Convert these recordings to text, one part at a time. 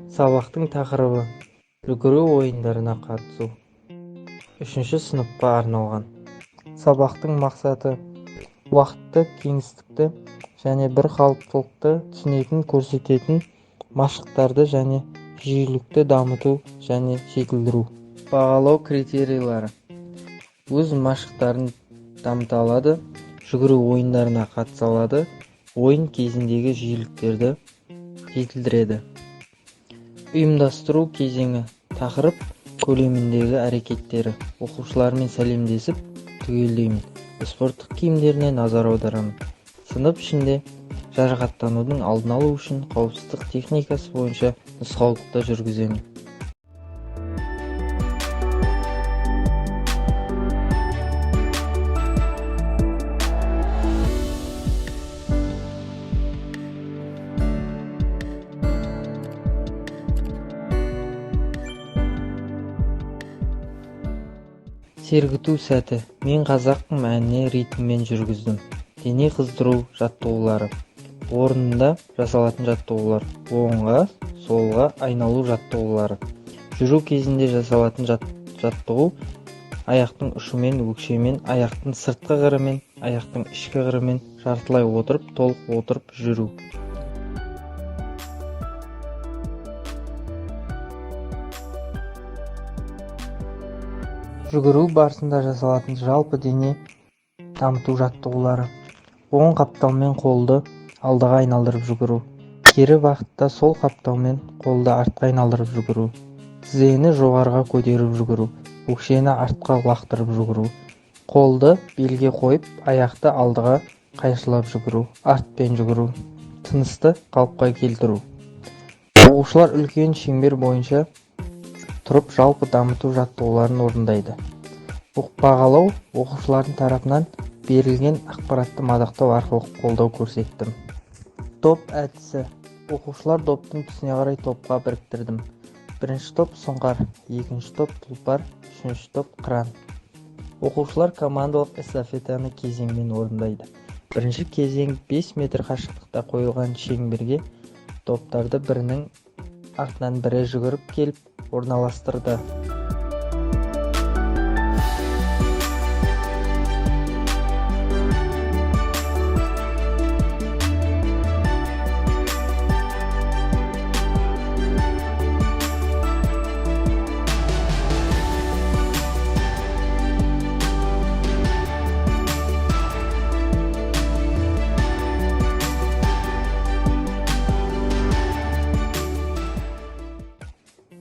Сабақтың тақырыбы жүгіру ойындарына қатысу. 3-ші сыныпқа арналған. Сабақтың мақсаты уақытты, кеңістікті және бір қалыптылықты түсінетін, көрсететін машықтарды және жүйелікті дамыту және жетілдіру. Бағалау критерийлері: өз машықтарын дамыта алады, жүгіру ойындарына қатыса алады, ойын кезіндегі жүйеліктерді жетілдіреді. Ұйымдастыру кезеңі. Тақырып көлеміндегі әрекеттері. Оқушылармен сәлемдесіп түгелдеймін. Спорттық киімдеріне назар аударамын. Сынып ішінде жарақаттанудың алдын алу үшін қауіпсіздік техникасы бойынша нұсқаулықты жүргіземін. Сергіту сәті. Мен қазақпын әніне ритммен жүргіздім. Дене қыздыру жаттығулары. Орнында жасалатын жаттығулар. Оңға, солға айналу жаттығулары. Жүру кезінде жасалатын жаттығу аяқтың ұшымен, өкшемен, аяқтың сыртқы қырымен, аяқтың ішкі қырымен жартылай отырып, толық отырып жүру. Жүгіру барысында жасалатын жалпы дене дамыту жаттығулары. Оң қапталмен қолды алдыға айналдырып жүгіру. Кері бағытта сол қапталмен қолды артқа айналдырып жүгіру. Тізені жоғарыға көтеріп жүгіру. Өкшені артқа лақтырып жүгіру. Қолды белге қойып, аяқты алдыға қайшылап жүгіру. Артпен жүгіру. Тынысты қалыпқа келтіру. Оқушылар үлкен шеңбер бойынша тұрып жалпы дамыту жаттығуларын орындайды. Бағалау оқушылардың тарапынан берілген ақпаратты мадақтау арқылы қолдау көрсеттім. Доп әдісі. Оқушылар доптың түсіне қарай топқа біріктірдім. Бірінші топ сұңқар, екінші топ тұлпар, үшінші топ қыран. Оқушылар командалық эстафетаны кезеңмен орындайды. Бірінші кезең 5 метр қашықтықта қойылған шеңберге доптарды бірінің артынан бірі жүгіріп келіп орналастырды.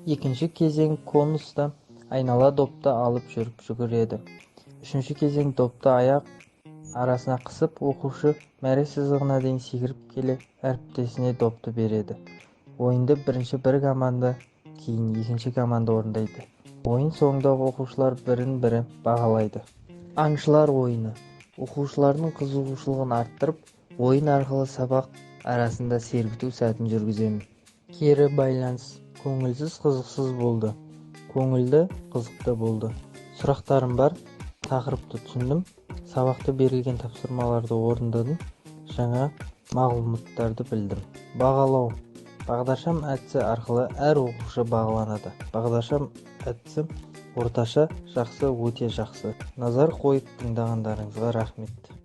Екінші кезең конуста айнала допты алып жүріп жүгіреді. Үшінші кезең допты аяқ арасына қысып, оқушы мәре сызығына дейін секіріп келе әріптесіне допты береді. Ойынды бірінші бір команда, кейін екінші команда орындайды. Ойын соңында оқушылар бірін-бірі бағалайды. Аңшылар ойыны. Оқушылардың қызығушылығын арттырып, ойын арқылы сабақ арасында сергіту сәтін жүргіземін. Кері байланыс. Көңілсіз, қызықсыз болды. Көңілді, қызықты болды. Сұрақтарым бар. Тақырыпты түсіндім. Сабақта берілген тапсырмаларды орындадым. Жаңа мағлұматтарды білдім. Бағалау. Бағдаршам әдісі арқылы әр оқушы бағаланады. Бағдаршам әдісі орташа, жақсы, өте жақсы. Назар қойып тыңдағандарыңызға рахмет.